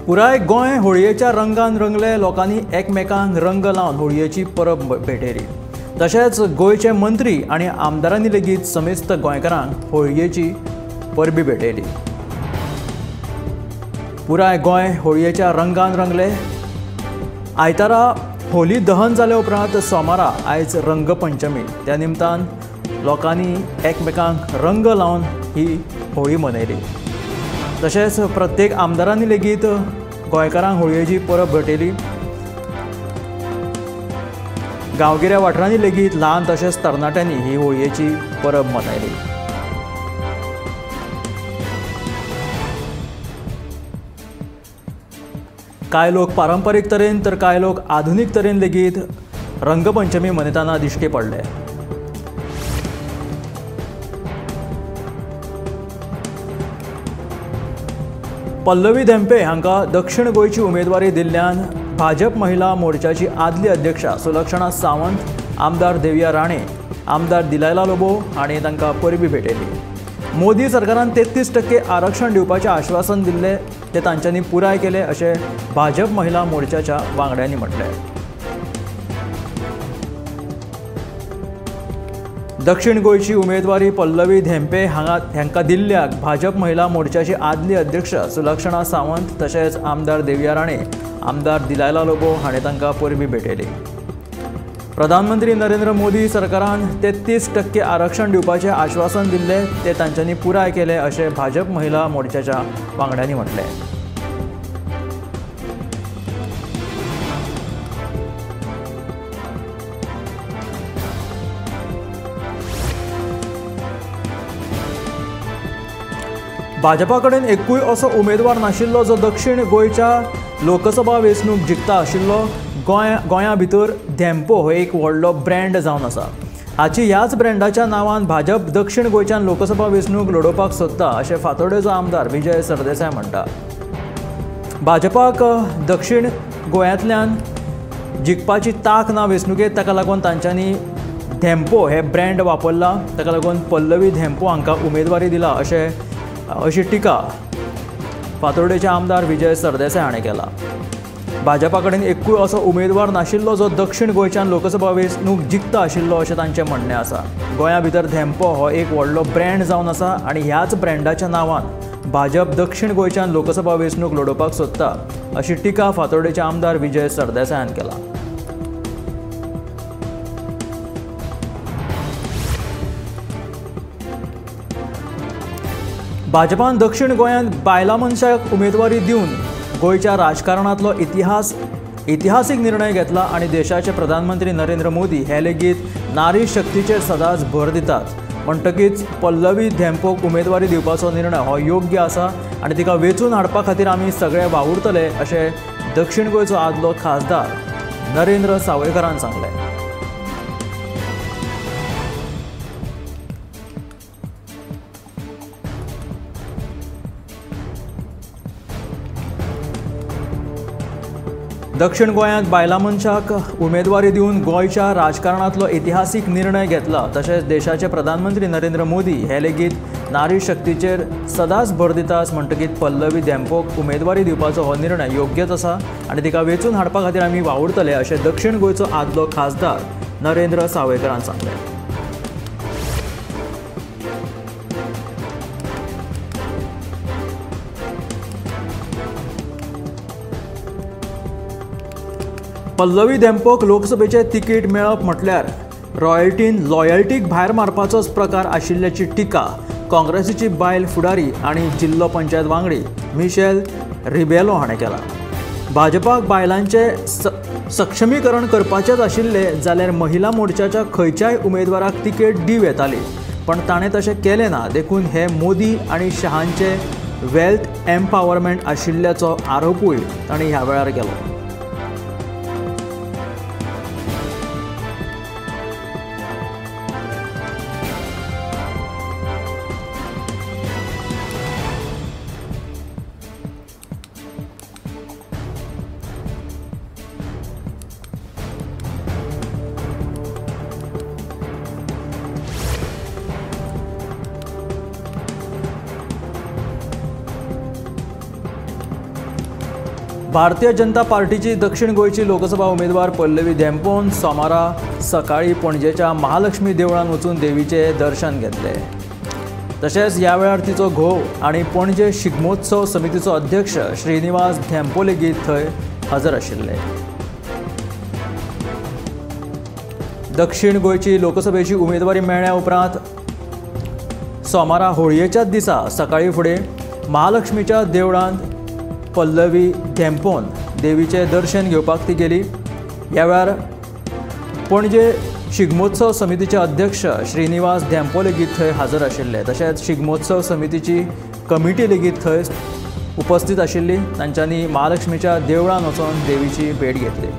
पुराय गोंय होळयेच्या रंगान रंगले. लोकांनी एकमेकांक रंग लावन होळयेची परब भेटयली. तशेंच गोंयचे मंत्री आनी आमदारांनी लेगीत समेस्त गोंयकारांक होळयेची परबी भेटयली. पुराय गोंय होळयेच्या रंगान रंगले. आयतारा होली दहन जाल्या उपरांत सोमारा आयज रंगपंचमी. त्या निमतान लोकांनी एकमेकांक रंग लावन ही होळी मनयली. तशेंच प्रत्येक आमदारांनी लेगीत गोंयकारांक होळयेची परब भेटयली. गांवगिऱ्या वाठारांनी लेगीत ल्हान तशेंच तरणाट्यांनी ही होळयेची परब मनयली. कांय लोक पारंपरीक तरेन तर कांय लोक आधुनीक तरेन लेगीत रंगपंचमी मनयतना दिश्टी पडले. पल्लवी धेंपे हांकां दक्षिण गोंयची उमेदवारी दिल्ल्यान भाजप महिला मोर्चाची आदली अध्यक्षा सुलक्षणा सावंत, आमदार देविया राणे, आमदार दिलायला लोबो हांणी तांकां परबी भेटयली. मोदी सरकारान 33% आरक्षण दिवपाचें आश्वासन दिल्लें तें तांच्यांनी पुराय केलें अशें भाजप महिला मोर्चाच्या वांगड्यांनी म्हटलें. दक्षिण गोंयची उमेदवारी पल्लवी धेंपे हांकां दिल्ल्याक भाजप महिला मोर्चाची आदली अध्यक्ष सुलक्षणा सावंत तशेंच आमदार देविया राणे, आमदार दिलायला लोबो हाणें तांकां परबी भेटयली. प्रधानमंत्री नरेंद्र मोदी सरकारान 33% आरक्षण दिवपाचें आश्वासन दिल्लें तें तांच्यांनी पुराय केलें अशें भाजप महिला मोर्चाच्या वांगड्यांनी म्हटलें. भाजपा कडेन एकूय असो उमेदवार नाशिल्लो जो दक्षिण गोंयच्या लोकसभा वेंचणूक जिखता आशिल्लो. गोंया भितर धेंपो हो एक व्हडलो ब्रँड जावन आसा. हाची ह्याच ब्रँडाच्या नांवान भाजप दक्षिण गोंयच्यान लोकसभा वेंचणूक लडोवपाक सोदता अशें फातोर्डेचो आमदार विजय सरदेसाय म्हणटा. भाजपाक दक्षिण गोंयांतल्यान जिखपाची तांक ना वेंचणुकेंत, ताका लागून तांच्यांनी धेंपो हे ब्रँड वापरला. ताका लागून पल्लवी धेंपो हांकां उमेदवारी दिला अशी टिका फातोर्डेचे आमदार विजय सरदेसाय हाणें केला. भाजपा कडेन एकूय असो उमेदवार नाशिल्लो जो दक्षिण गोंयच्यान लोकसभा वेंचणूक जिखता आशिल्लो अशें तांचें म्हणणें आसा. गोंया भितर धेंपो हो एक व्हडलो ब्रँड जावन आसा आनी ह्याच ब्रँडाच्या नांवान भाजप दक्षिण गोंयच्यान लोकसभा वेंचणूक लडोवपाक सोदता अशी टिका फातोर्डेचे आमदार विजय सरदेसायान केला. भाजपान दक्षिण गोंयांत बायलां मनशाक उमेदवारी दिवन गोंयच्या राजकारणांतलो इतिहासीक निर्णय घेतला आनी देशाचे प्रधानमंत्री नरेंद्र मोदी हे लेगीत नारी शक्तीचेर सदांच भर दितात. म्हणटकीच पल्लवी धेंपोक उमेदवारी दिवपाचो निर्णय हो योग्य आसा आनी तिका वेंचून हाडपा खातीर आमी सगळे वावुरतले अशें दक्षिण गोंयचो आदलो खासदार नरेंद्र सावयकरान सांगलें. दक्षिण गोंयांत बायलां मनशाक उमेदवारी दिवन गोंयच्या राजकारणांतलो इतिहासीक निर्णय घेतला. तशेंच देशाचे प्रधानमंत्री नरेंद्र मोदी हे लेगीत नारी शक्तीचेर सदांच भर दितात. म्हणटकीच पल्लवी धेंपोक उमेदवारी दिवपाचो हो निर्णय योग्यच आसा आनी तिका वेंचून हाडपा खातीर आमी वावुरतले अशें दक्षिण गोंयचो आदलो खासदार नरेंद्र सावयकरान सांगलें. पल्लवी धेंपोक लोकसभेचें तिकीट मेळप म्हटल्यार रॉयल्टीन लॉयल्टीक भायर मारपाचोच प्रकार आशिल्ल्याची टिका काँग्रेसीची बायल फुडारी आनी जिल्लो पंचायत वांगडी मिशेल रिबेलो हाणें केला. भाजपाक बायलांचें सक्षमीकरण करपाचेंच आशिल्लें जाल्यार महिला मोर्चाच्या खंयच्याय उमेदवाराक तिकेट दिवं येताली, पण ताणें तशें केलें ना. देखून हे मोदी आनी शहांचे वेल्थ एम्पावरमेंट आशिल्ल्याचो आरोपूय तांणी ह्या वेळार केलो. भारतीय जनता पार्टीची दक्षिण गोंयची लोकसभा उमेदवार पल्लवी धेंपोन सोमारा सकाळी पणजेच्या महालक्ष्मी देवळान वचून देवीचे दर्शन घेतले। तशेंच ह्या वेळार तिचो घोव आनी पणजे शिगमोत्सव समितीचो अध्यक्ष श्रीनिवास धेंपो लेगीत थंय हजर आशिल्ले। दक्षिण गोंयची लोकसभेची उमेदवारी मेळ्ळ्या उपरांत सोमारा होळयेच्याच दिसा सकाळी फुडें महालक्ष्मीच्या देवळांत पल्लवी धेंपोन देवीचें दर्शन घेवपाक ती गेली। ह्या वेळार पणजे शिगमोत्सव समितीचे अध्यक्ष श्रीनिवास धेंपो लेगीत थंय हजर आशिल्ले। तशेंच शिगमोत्सव समितीची कमिटी लेगीत थंय उपस्थित आशिल्ली। तांच्यांनी महालक्ष्मीच्या देवळान वचून देवीची भेट घेतली।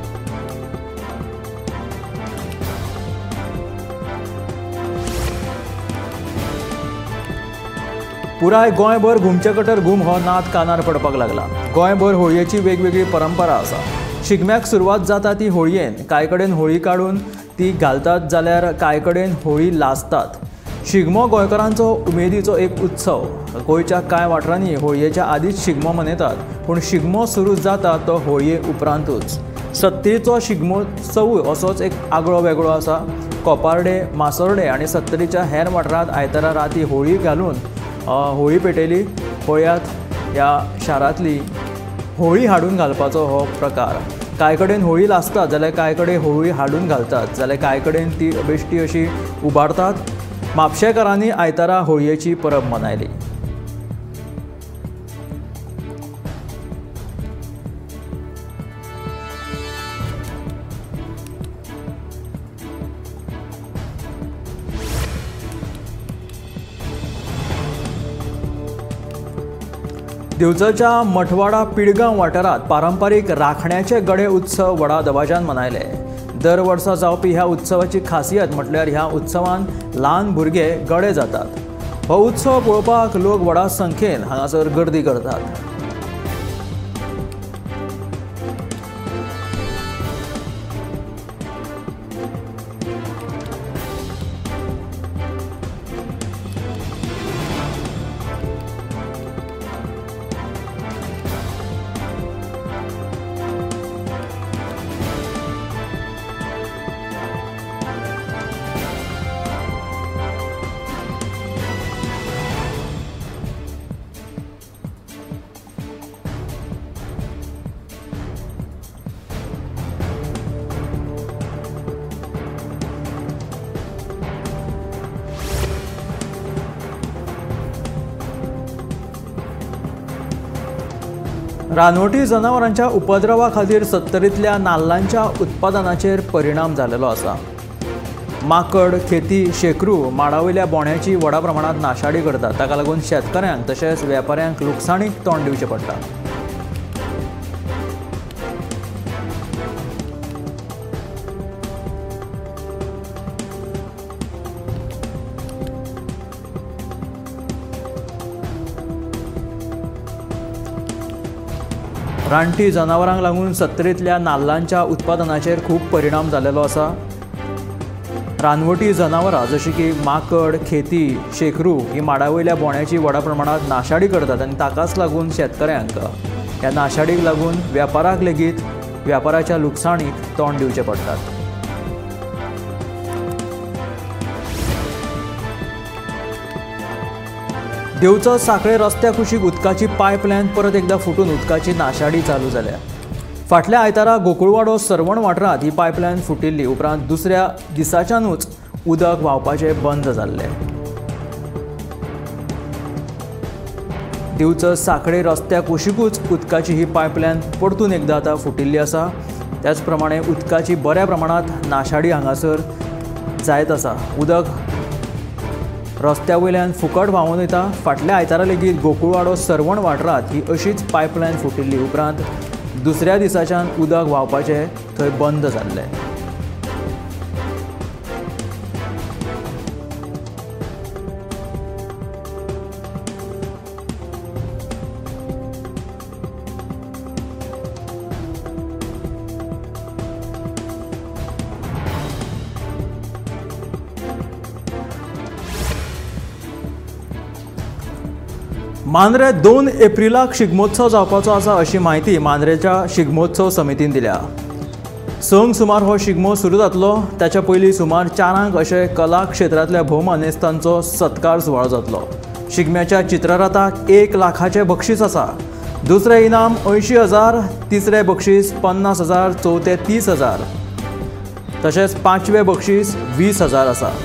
पुराय गोंयभर घुमचे कटर घूम हो नाद कानार पडपाक लागला। गोंयभर होळयेची वेगवेगळी परंपरा आसा। शिगम्याक सुरवात जाता ती होळयेन। कांय कडेन होळी काडून ती घालतात जाल्यार कांय कडेन होळी लासतात। शिगमो गोंयकारांचो उमेदीचो एक उत्सव। गोंयच्या कांय वाठारांनी होळयेच्या आदींच शिगमो मनयतात, पूण शिगमो सुरू जाता तो होळये उपरांतूच। सत्तरीचो शिगमोत्सवूय असोच एक आगळो वेगळो आसा। कोपार्डे, मासोर्डे आनी सत्तरीच्या हेर वाठारांत आयतारा राती होळी घालून होळी पेटयली। पळयात ह्या शारांतली होळी हाडून घालपाचो हो प्रकार। कांय कडेन होळी लासतात जाल्यार कांय कडेन होळी हाडून घालतात, जाल्यार कांय कडेन ती बेश्टी अशी उबारतात। म्हापशेकारांनी आयतारा होळयेची परब मनयली। दिवचलच्या मठवाडा पिळगांव वाठारांत पारंपारीक राखण्याचे गडे उत्सव व्हडा दबाज्यान मनयले। दर वर्सा जावपी ह्या उत्सवाची खासियत म्हटल्यार ह्या उत्सवान ल्हान भुरगे गडे जातात। हो उत्सव पळोवपाक लोक व्हडा संख्येन हांगासर गर्दी करतात। रानवटी जनावरांच्या उपद्रवा खातीर सत्तरींतल्या नाल्लांच्या उत्पादनाचेर परिणाम जाल्लो आसा। माकड, खेती, शेकरू माडावयल्या बोण्याची व्हडा प्रमाणांत नाशाडी करतात। ताका लागून शेतकऱ्यांक तशेंच वेपाऱ्यांक लुकसाणीक तोंड दिवचें पडटा। रानटी जनावरांक लागून सत्तरींतल्या नाल्लांच्या उत्पादनाचेर खूब परिणाम जाल्लो आसा। रानवटी जनावरां जशी की माकड, खेती, शेकरू ही माडावयल्या बोण्याची व्हडा प्रमाणांत नाशाडी करतात आनी ताकाच लागून शेतकऱ्यांक ह्या नाशाडीक लागून वेपाराक लेगीत वेपाराच्या लुकसाणीक तोंड दिवचें पडटात। दिवचल साखळे रस्त्या कुशीक उदकाची पायपलायन परत एकदा फुटून उदकाची नाशाडी चालू जाल्या। फाटल्या आयतारा गोकुळवाडो सरवण वाठारांत ही पायपलायन फुटिल्ली। उपरांत दुसऱ्या दिसाच्यानूच उदक व्हांवपाचें बंद जाल्लें। दिवचल साखळे रस्त्या कुशिकूच उदकाची ही पायपलायन परतून एकदा आतां फुटिल्ली आसा। त्याच प्रमाणे उदकाची बऱ्या प्रमाणांत नाशाडी हांगासर जायत आसा। उदक रस्त्या वयल्यान फुकट व्हांवून वयता। फाटल्या आयतारा लेगीत गोकुळवाडो सरवण वाठारांत ही अशीच पायपलायन फुटिल्ली। उपरांत दुसऱ्या दिसाच्यान उदक व्हांवपाचें थंय बंद जाल्लें। मांद्रे 2 एप्रिलाक शिगमोत्सव जावपाचो आसा अशी म्हायती मांद्रेच्या शिगमोत्सव समितीन दिल्या। 6 सुमार हो शिगमो सुरू जातलो। ताच्या पयलीं सुमार 4 अशे कला क्षेत्रांतल्या भोवमानेस्तांचो सत्कार सुवाळो जातलो। शिगम्याच्या चित्ररथाक 1 लाखाचें बक्षीस आसा। दुसरें इनाम 80,000, तिसरें बक्षीस 50,000, चवथें 30,000 तशेंच पांचवें बक्षीस 20,000 आसा।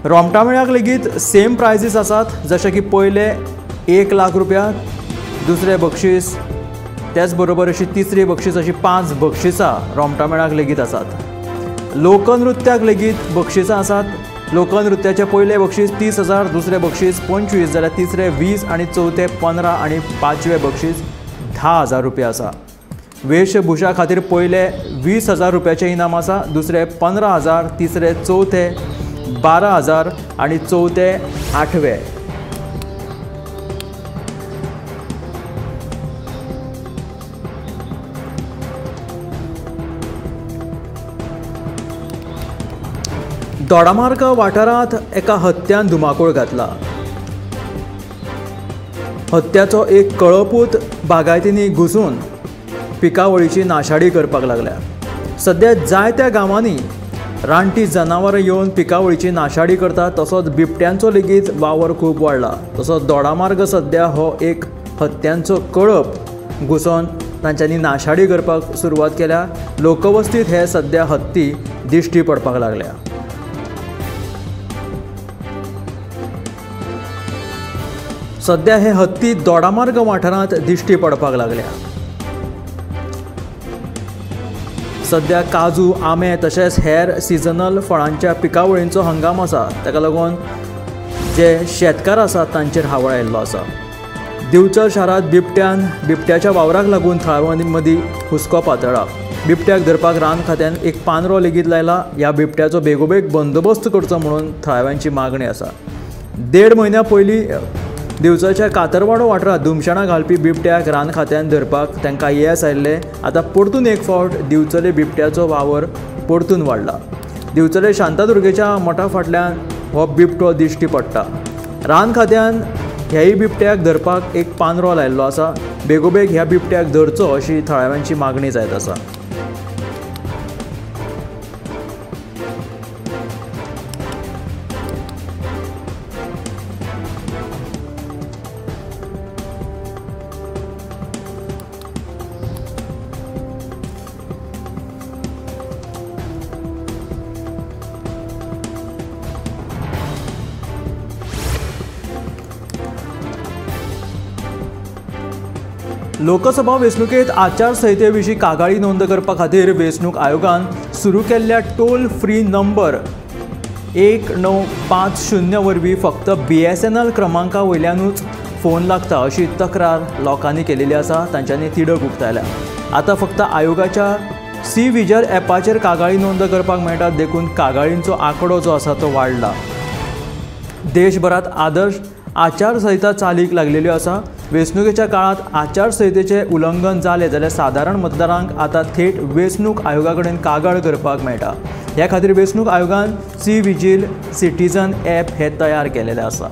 रोमटामेळाक लेगीत सेम प्रायजीस आसात, जशें की पयले 1 लाख रुपया, दुसरें बक्षीस, त्याच बरोबर अशी तिसरी बक्षीस, अशी 5 बक्षिसां रोमटामेळाक लेगीत आसात। लोकनृत्याक लेगीत बक्षिसां आसात। लोकनृत्याचें पयलें बक्षीस 30,000, दुसरें बक्षीस 25, जाल्यार तिसरें 20 आनी चवथें 15 आनी पांचवें बक्षीस 10,000 रुपया आसा। वेशभूषा खातीर पयले 20,000 रुपयाचें इनाम आसा, दुसरें 15,000, तिसरें चवथें 12,000 आनी चवथें आठवें। दोडामार्ग वाठारांत एका हत्यान धुमाकूळ घातला। हत्याचो एक कळपूत बागायतींनी घुसून पिकावळीची नाशाडी करपाक लागल्या। सद्या जायत्या गांवांनी रानटी जनावरां येवन पिकावळीची नाशाडी करतात, तसोच बिबट्यांचो लेगीत वावर खूब वाडला। तसोच दोडामार्ग सद्या हो एक हत्यांचो कळप घुसोन तांच्यांनी नाशाडी करपाक सुरवात केल्या। लोकवस्तीत हे सद्या हत्ती दिश्टी पडपाक लागल्या। सद्या हे हत्ती दोडामार्ग वाठारांत दिश्टी पडपाक लागल्या। सद्या काजू, आंबे तशेंच हेर सिजनल फळांच्या पिकावळींचो हंगाम आसा, ताका लागून जे शेतकार आसात तांचेर हावळ आयिल्लो आसा। दिवचल शारांत बिबट्याच्या वावराक लागून थळाव्यां मदीं हुस्को पातळ्ळा। बिबट्याक धरपाक रान खात्यान एक पांदरो लेगीत लायला। ह्या बिबट्याचो बेगोबेग बंदोबस्त करचो म्हणून थळाव्यांची मागणी आसा। 1.5 म्हयन्या पयलीं दिवचलच्या कातरवाडो वाठारांत धुमशेणां घालपी बिबट्याक रान खात्यान धरपाक तांकां येस आयिल्लें। आतां परतून एक फावट दिवचले बिबट्याचो वावर परतून वाडला। दिवचले शांतादुर्गेच्या मठा फाटल्यान हो बिबटो दिश्टी पडटा। रान खात्यान ह्याय बिबट्याक धरपाक एक पांदरो लायिल्लो आसा। बेगोबेग ह्या बिबट्याक धरचो अशी थळाव्यांची मागणी जायत आसा। लोकसभा वेंचणुकेंत आचारसंहिते विशीं कागाळी नोंद करपा खातीर वेंचणूक आयोगान सुरू केल्ल्या टोल फ्री नंबर 1950 वरवीं फक्त BSNL क्रमांका वयल्यानूच फोन लागता अशी तक्रार लोकांनी केलेली आसा। तांच्यांनी तिडक उक्तायल्या। आतां फक्त आयोगाच्या सी विजल ॲपाचेर कागाळी नोंद करपाक मेळटा, देखून कागाळींचो आंकडो जो आसा तो वाडला। देशभरांत आदर्श आचारसंहिता चालीक लागलेल्यो आसा। वेंचणुकेच्या काळांत आचारसंहितेचें उल्लंघन जालें जाल्यार सादारण मतदारांक आतां थेट वेंचणूक आयोगा कडेन कागाळ करपाक मेळटा। ह्या खातीर वेंचणूक आयोगान सी विजील सिटीजन ॲप हें तयार केलेलें आसा।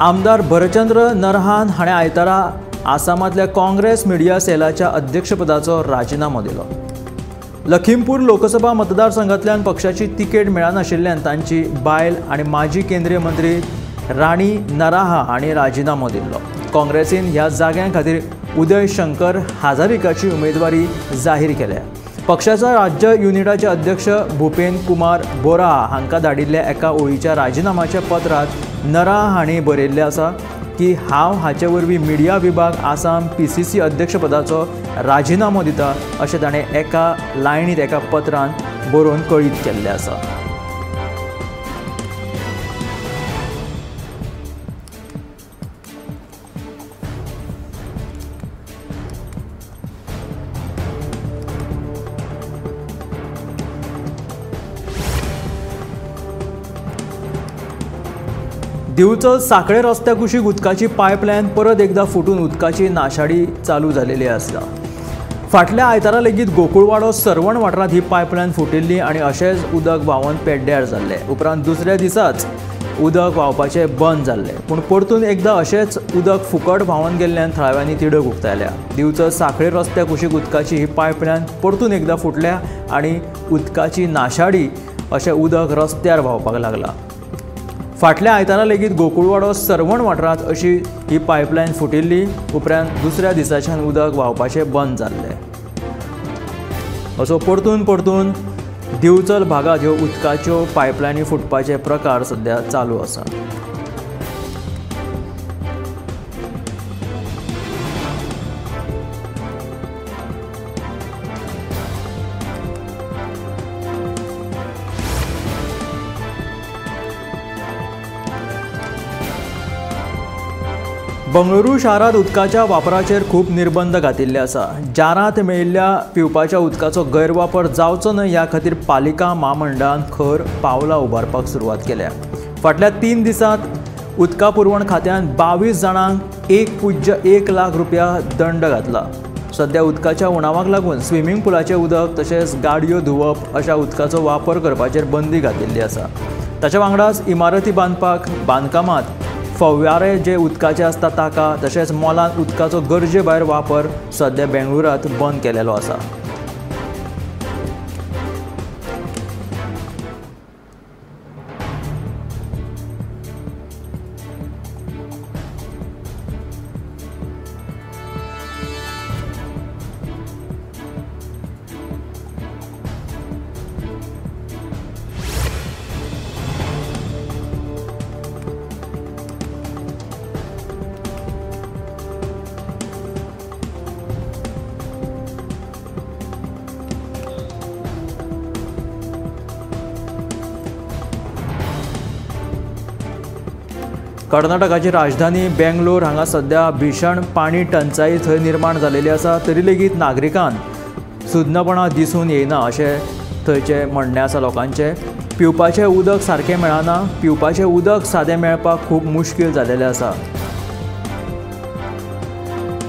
आमदार भरचंद्र नरहान हाणें आयतारा आसामांतल्या काँग्रेस मिडिया सेलाच्या अध्यक्षपदाचो राजिनामो दिलो। लखीमपूर लोकसभा मतदारसंघांतल्यान पक्षाची तिकेट मेळनाशिल्ल्यान तांची बायल आनी माजी केंद्रीय मंत्री राणी नराहा हांणी राजिनामो दिल्लो। काँग्रेसीन ह्या जाग्यां खातीर उदय शंकर हाजारिकाची उमेदवारी जाहीर केल्या। पक्षाच्या राज्य युनिटाचे अध्यक्ष भूपेन कुमार बोरा हांकां धाडिल्ल्या एका ओळीच्या राजिनामाच्या पत्रांत नरा हांणी बरयिल्लें आसा की हांव हाचे वरवीं मिडिया विभाग आसाम PCC अध्यक्षपदाचो राजिनामो दिता अशें ताणें एका लायनींत एका पत्रान बरोवन कळीत केल्लें आसा। दिवचल सांखळे रस्त्या कुशीक उदकाची पायपलायन परत एकदा फुटून उदकाची नाशाडी चालू जालेली आसा. फाटल्या आयतारा लेगीत गोकुळवाडो सर्वण वाठारांत ही पायपलायन फुटिल्ली आनी अशेंच उदक व्हांवन पेड्ड्यार जाल्लें. उपरांत दुसऱ्या दिसाच उदक व्हांवपाचें बंद जाल्लें. पूण परतून एकदा अशेंच उदक फुकट व्हांवन गेल्ल्यान थळाव्यांनी तिडक उक्तायल्या. दिवचल सांखळे रस्त्या कुशीक उदकाची ही पायपलायन परतून एकदा फुटल्या आनी उदकाची नाशाडी अशें उदक रस्त्यार व्हांवपाक लागलां. फाटल्या आयतारा लेगीत गोकुळवाडो सर्वण वाठारांत अशी ही पायपलायन फुटिल्ली. उपरांत दुसऱ्या दिसाच्यान उदक व्हांवपाचें बंद जाल्लें. असो परतून परतून दिवचल भागांत ह्यो उदकाच्यो पायपलायनी फुटपाचे प्रकार सध्या चालू आसा. बंगळुरू शारांत उदकाच्या वापराचेर खूब निर्बंध घातिल्ले आसा. जारांत मेळिल्ल्या पिवपाच्या उदकाचो गैरवापर जावचो न्हय ह्या खातीर पालिका म्हामंडळान खर पावलां उबारपाक सुरवात केल्या. फाटल्या 3 दिसांत उदका पुरवण खात्यान 22 जाणांक 1.1 लाख रुपया दंड घातला. सध्या उदकाच्या उणावाक लागून स्विमींग पुलाचें उदक तशेंच गाडयो धुवप अशा उदकाचो वापर करपाचेर बंदी घातिल्ली आसा. ताच्या वांगडाच इमारती बांदपाक, बांदकामांत फव्वारे जे उदकाचे आसता ताका तशेंच मॉलांत उदकाचो गरजे भायर वापर सध्या बेंगळुरांत बंद केलेलो आसा. कर्नाटकाची राजधानी बेंगलोर हांगा सध्या भीषण पाणी टंचाई थंय निर्माण जालेली आसा. तरी लेगीत नागरिकांक सुज्ञपणां दिसून येयना अशें थंयचें म्हणणें आसा लोकांचें. पिवपाचें उदक सारकें मेळना, पिवपाचें उदक सादें मेळपाक खूब मुश्कील जालेलें आसा.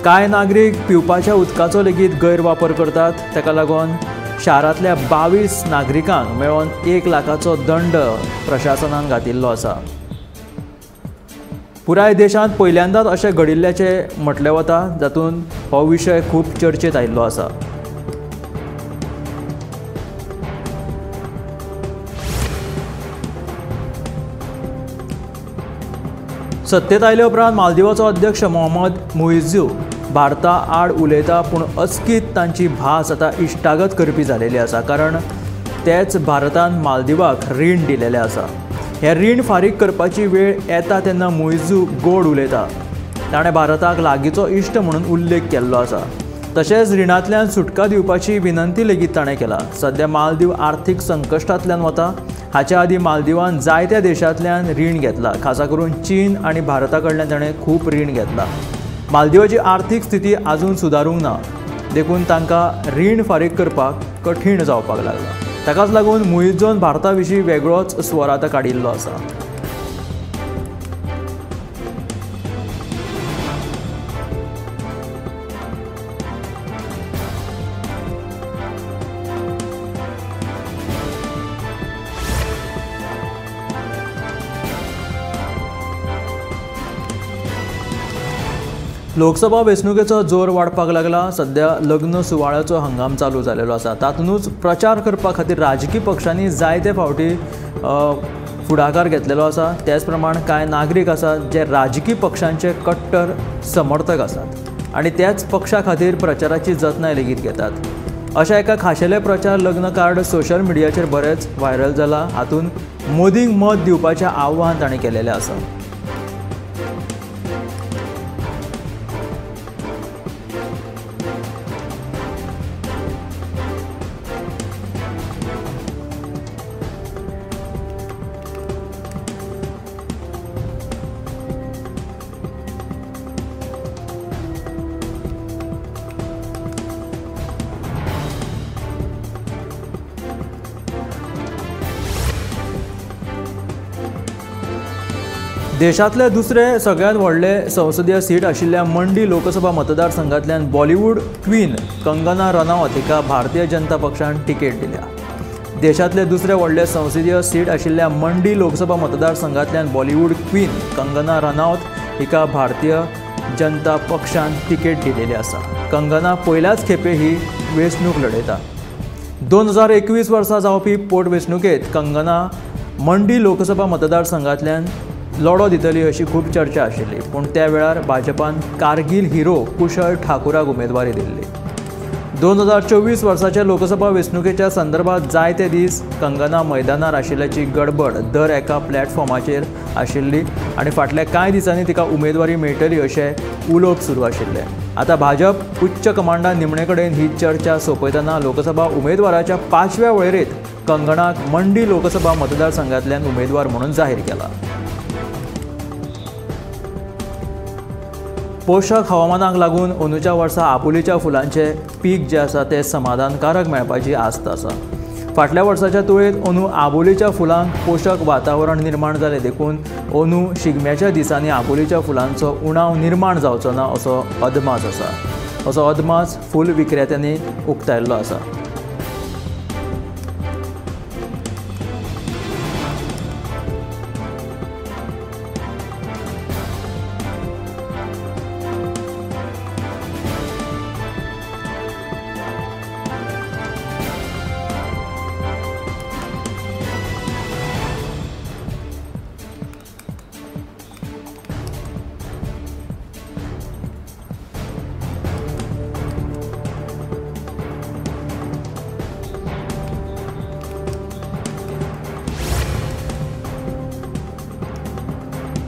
कांय नागरीक पिवपाच्या उदकाचो लेगीत गैरवापर करतात. ताका लागून शारांतल्या 22 नागरिकांक मेळोवन 1 लाखाचो दंड प्रशासनान घातिल्लो आसा. पुराय देशांत पयल्यांदाच अशें घडिल्ल्याचें म्हटलें वता, जातूंत हो विशय खूब चर्चेत आयिल्लो आसा. सत्तेत आयले उपरांत मालदिवाचो अध्यक्ष मोहम्मद मुइझू भारता आड उलयता, पूण अचकीत तांची भास आतां इश्टागत करपी जालेली आसा. कारण तेच भारतान मालदिवाक रीण दिलेलें आसा. हें रीण फारीक करपाची वेळ येता तेन्ना मुइझू गोड उलयता. ताणें भारताक लागींचो इश्ट म्हणून उल्लेख केल्लो आसा. तशेंच रिणांतल्यान सुटका दिवपाची विनंती लेगीत ताणें केला. सध्या मालदीव आर्थीक संकश्टांतल्यान वता. हाच्या आदीं मालदिवान जायत्या देशांतल्यान रीण घेतला. खासा करून चीन आनी भारता कडल्यान ताणें खूब रीण घेतला. मालदिवाची आर्थीक स्थिती आजून सुदारूंक ना, देखून तांकां रीण फारीक करपाक कठीण जावपाक लागला. ताकाच लागून मुइझून भारता विशीं वेगळोच स्वर आतां काडिल्लो आसा. लोकसभा वेंचणुकेचो जोर वाडपाक लागला. सध्या लग्न सुवाळ्याचो हंगाम चालू जालेलो आसा. तातूंतच प्रचार करपा खातीर राजकी पक्षांनी जायते फावटी फुडाकार घेतलेलो आसा. त्याच प्रमाण कांय नागरीक आसात जे राजकी पक्षांचे कट्टर समर्थक आसात आनी त्याच पक्षा खातीर प्रचाराची जतनाय लेगीत घेतात. अशा एका खाशेले प्रचार लग्न कार्ड सोशल मिडियाचेर बरेंच व्हायरल जाला. हातूंत मोदींक मत दिवपाचें आव्हान ताणें केलेलें आसा. देशांतले दुसरे सगळ्यांत व्हडले संसदीय सीट आशिल्ल्या मंडी लोकसभा मतदारसंघांतल्यान बॉलिवूड क्वीन कंगना रनौत हिका भारतीय जनता पक्षान तिकेट दिल्या. देशांतले दुसरे व्हडले संसदीय सीट आशिल्ल्या मंडी लोकसभा मतदारसंघांतल्यान बॉलिवूड क्वीन कंगना रनौत हिका भारतीय जनता पक्षान तिकेट दिलेली आसा. कंगना पयल्याच खेपे ही वेंचणूक लढयता. 2021 वर्सा जावपी पोटवेंचणुकेंत कंगना मंडी लोकसभा मतदारसंघांतल्यान लढो दितली अशी खूब चर्चा आशिल्ली, पूण त्या वेळार भाजपान कारगिल हिरो कुशल ठाकूराक उमेदवारी दिल्ली. 2024 वर्साच्या लोकसभा वेंचणुकेच्या संदर्भात जायते दीस कंगना मैदानार आशिल्ल्याची गडबड दर एका प्लॅटफॉर्माचेर आशिल्ली आनी फाटल्या कांय दिसांनी तिका उमेदवारी मेळटली अशें उलोवप सुरू आशिल्लें. आतां भाजप उच्च कमांडान निमणे कडेन ही चर्चा सोंपयतना लोकसभा उमेदवाराच्या 5व्या वळेरेंत कंगनाक मंडी लोकसभा मतदारसंघांतल्यान उमेदवार म्हणून जाहीर केला. पोशक हवामानाक लागून अंदूच्या वर्सा आबोलीच्या फुलांचें पीक जें आसा तें समाधानकारक मेळपाची आस्त आसा. फाटल्या वर्साच्या तुळेंत अंदू आबोलीच्या फुलांक पोशक वातावरण निर्माण जालें, देखून अंदू शिगम्याच्या दिसांनी आबोलीच्या फुलांचो उणाव निर्माण जावचो ना असो अदमास आसा. असो अदमास फूल विक्रेत्यांनी उक्तायल्लो आसा.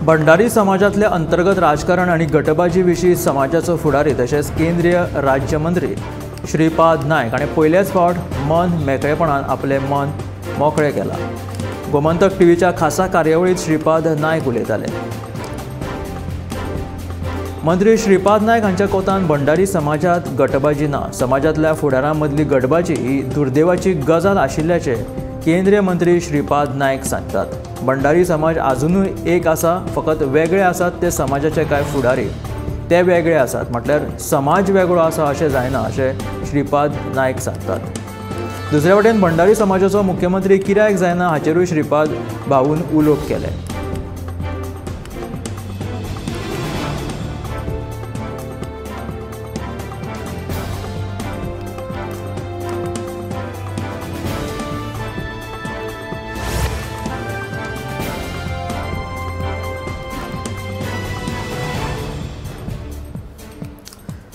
भंडारी समाजातले अंतर्गत राजकारण आणि गटबाजी विशीं समाजाचो फुडारी तशेंच केंद्रीय राज्यमंत्री श्रीपाद नायक हाणें पयल्याच फावट मन मेकळेपणान आपलें मन मोकळें केलां. गोमंतक टीव्हीच्या खासा कार्यावळींत श्रीपाद नायक उलयताले. मंत्री श्रीपाद नायक हांच्या कोतान भंडारी समाजात गटबाजी ना, समाजांतल्या फुडारां मदली गटबाजी ही दुर्दैवाची गजाल आशिल्ल्याचें केंद्रीय मंत्री श्रीपाद नायक सांगतात. भंडारी समाज आजुनूय एक आसा, फकत वेगळे आसात ते समाजाचे कांय फुडारी, ते वेगळे आसात म्हटल्यार समाज वेगळो आसा अशें जायना अशें श्रीपाद नायक सांगतात. दुसरे वटेन भंडारी समाजाचो मुख्यमंत्री कित्याक जायना हाचेरूय श्रीपाद भाऊन उलोवप केलें.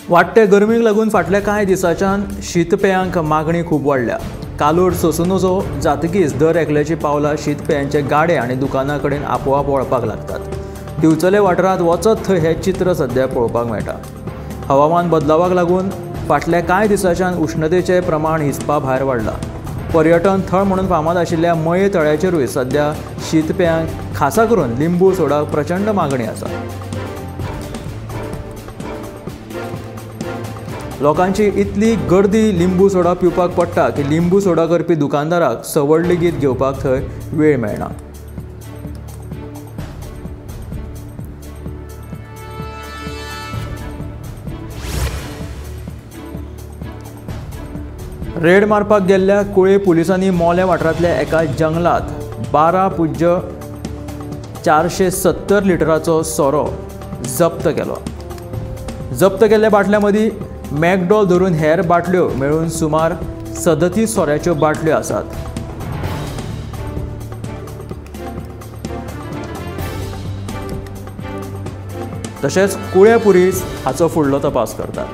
वाडटे गरमीक लागून फाटल्या कांय दिसांच्यान शीतपेयांक मागणी खूब वाडल्या. कालोर सोसूं नजो जातकीच दर एकल्याची पावलां शीतपेयांचे गाडे आनी दुकानां कडेन आपोआप वळपाक लागतात. दिवचले वाठारांत वचत थंय हें चित्र सद्या पळोवपाक मेळटा. हवामान बदलावाक लागून फाटल्या कांय दिसांच्यान उश्णतेचें प्रमाण हिसपा भायर वाडलां. पर्यटन थळ म्हणून फामाद आशिल्ल्या मये तळ्याचेरूय सद्या शीतपेयांक खासा करून लिंबू सोडाक प्रचंड मागणी आसा. लोकांची इतली गर्दी लिंबू सोडा पिवपाक पडटा की लिंबू सोडा करपी दुकानदाराक सवड लेगीत घेवपाक थंय वेळ मेळना. रेड मारपाक गेल्ल्या कुळे पुलिसांनी मोलें वाठारांतल्या एका जंगलांत 12.470 लिटराचो सोरो जप्त केलो. जप्त केल्ल्या बाटल्यां मदीं मॅकडॉल धरून हेर बाटल्यो मेळून सुमार 37 सोऱ्याच्यो बाटल्यो आसात. तशेंच कुळे पुलीस हाचो फुडलो तपास करतात.